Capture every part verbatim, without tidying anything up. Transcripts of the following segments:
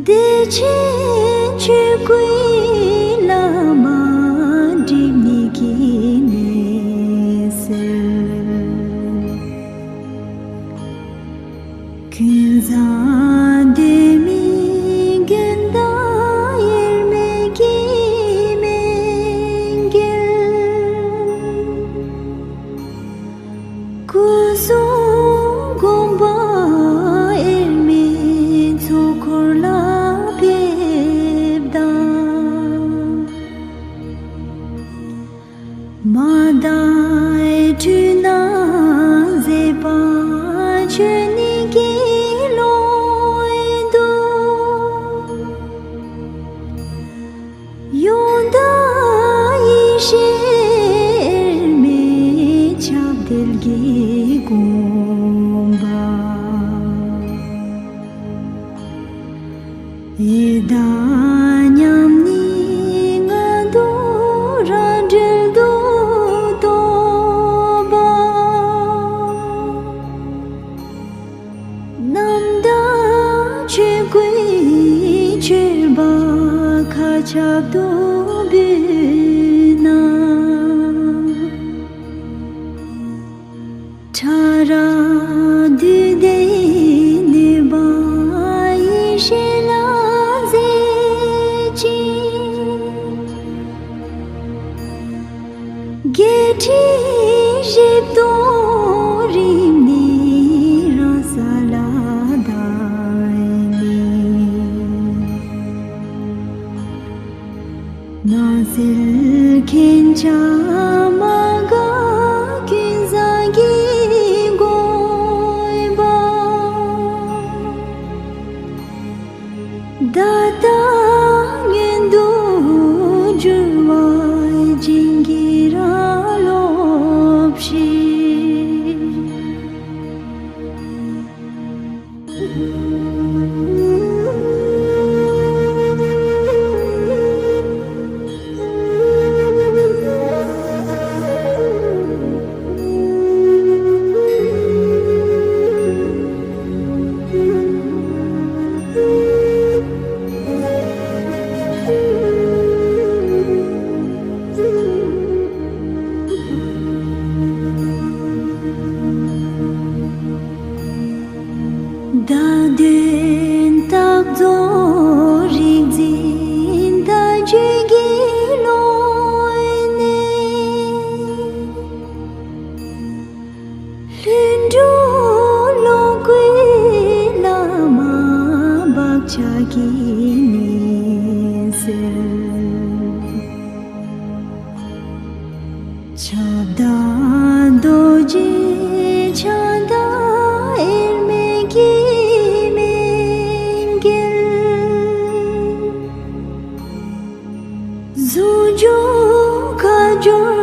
བདེ་ཆེན་ཆོས་སྐུའི་ལམ་སྒྲིབ་གཉིས་ཀྱི་ནད་སེལ། ཀུན་བཟང་སྡོད་མིའི་དགོན་བདག་དབྱེར་མེད་ཀྱི་སྨན་གྱིས། སྐུ་གསུང་དགོངས་པ་དབྱེར་མེད་ཚོགས་འཁོར་ལ་ཕེབས་དང་། མ་དག་འཁྲུལ་སྣང་ཟད་པ་ཆོས་ཉིད་ཀྱི་ཀློང་དུ། ཡོན་བདག་ཡེ་ཤེས་དབྱེར་མེད་ཁྱབ་བརྡལ་གྱི་དགོངས་པ། ཡི་དྭགས་མཉམ་ཉིད་ལྔ་བདོ་རང་གྲོལ་དུ་རྟོགས་པ། རྣམ་དག་ཆོས་སྐུའི་མཆོད་པ་མཁའ་ཁྱབ་ཏུ་འབུལ་ན། ཕྲ་རགས་བདུད་སྡེའི་གནོད་པ་ཡེ་ཤེས་ལ་ཟད་ཅིང་། བརྒྱད་ཁྲི་བཞི་སྟོང་རིམས་ནད་རང་ས་ལ་དར་ནས། སྣང་གསལ་མཁྱེན་ཆ་མ་འགགས་ཀུན་བཟང་གི་དགོངས་པ། བརྡ་དག་མངོན་དུ་གྱུར་པ་བྱིན་གྱིས་རང་རློབས་ཤིག། བརྡ་དོན་རྟགས་རྫོགས་རིག་འཛིན་བརྡ་བརྒྱུད་ཀྱི་ཀློང་ནས། ལྷུན་གྲུབ་ལོངས་སྐུའི་ལམ་བག་ཆགས་ཀྱི་ནད་སེལ། ཁྱབ་བདག་རྡོ་རྗེ་ཕྱག་དང་དབྱེར་མེད་ཀྱི་སྨན་གྱིས། ཟུང་འཇུག་ཁ་སྦྱོར་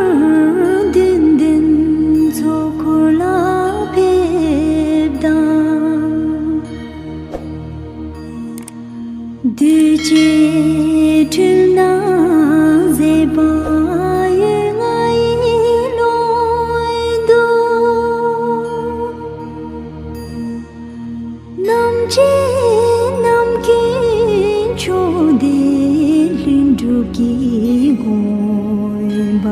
བདུན་ལྡན་ཚོགས་འཁོར་ལ་ཕེབས་དང་། འདུས་བྱས་འཁྲུལ་སྣང་ཟད་པ་ཡུལ་ལྔ་ཡི་ཀློང་དུ། རྣམ་མཁྱེན་རྣམ་ཀུན་མཆོག་ལྡན་ལྷུན་གྲུབ་ཀྱི་དགོངས་པ།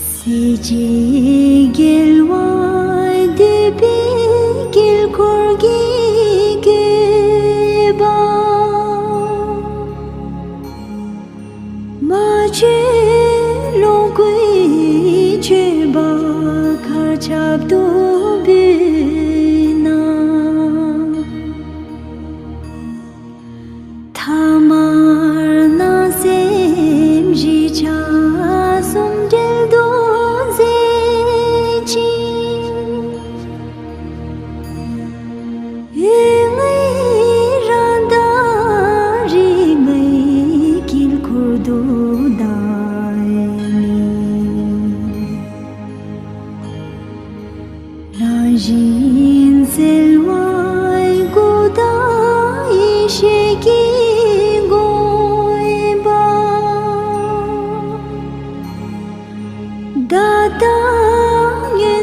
སྲིད་ཞིའི་རྒྱལ་བ་འདུས་པའི་དཀྱིལ་འཁོར་གྱི་བཀོད་པ། མ་བཅོས་ལོངས་སྐུའི་མཆོད་པ་མཁའ་ཁྱབ་ཏུ་འབུལ་ན། ཐ་མལ་སྣང་སེམས་བཞི་ཆ་གསུམ་བྲལ་དུ་ཟད་ཅིང་། ཡུལ་ལྔའི་རང་མདངས་རིག་མའི་དཀྱིལ་འཁོར་དུ་དར་ནས། རང་བཞིན་གསལ་བ་སྐུ་དང་ཡེ་ཤེས་ཀྱི་དགོངས་པ། བརྡ་དང་མངོན་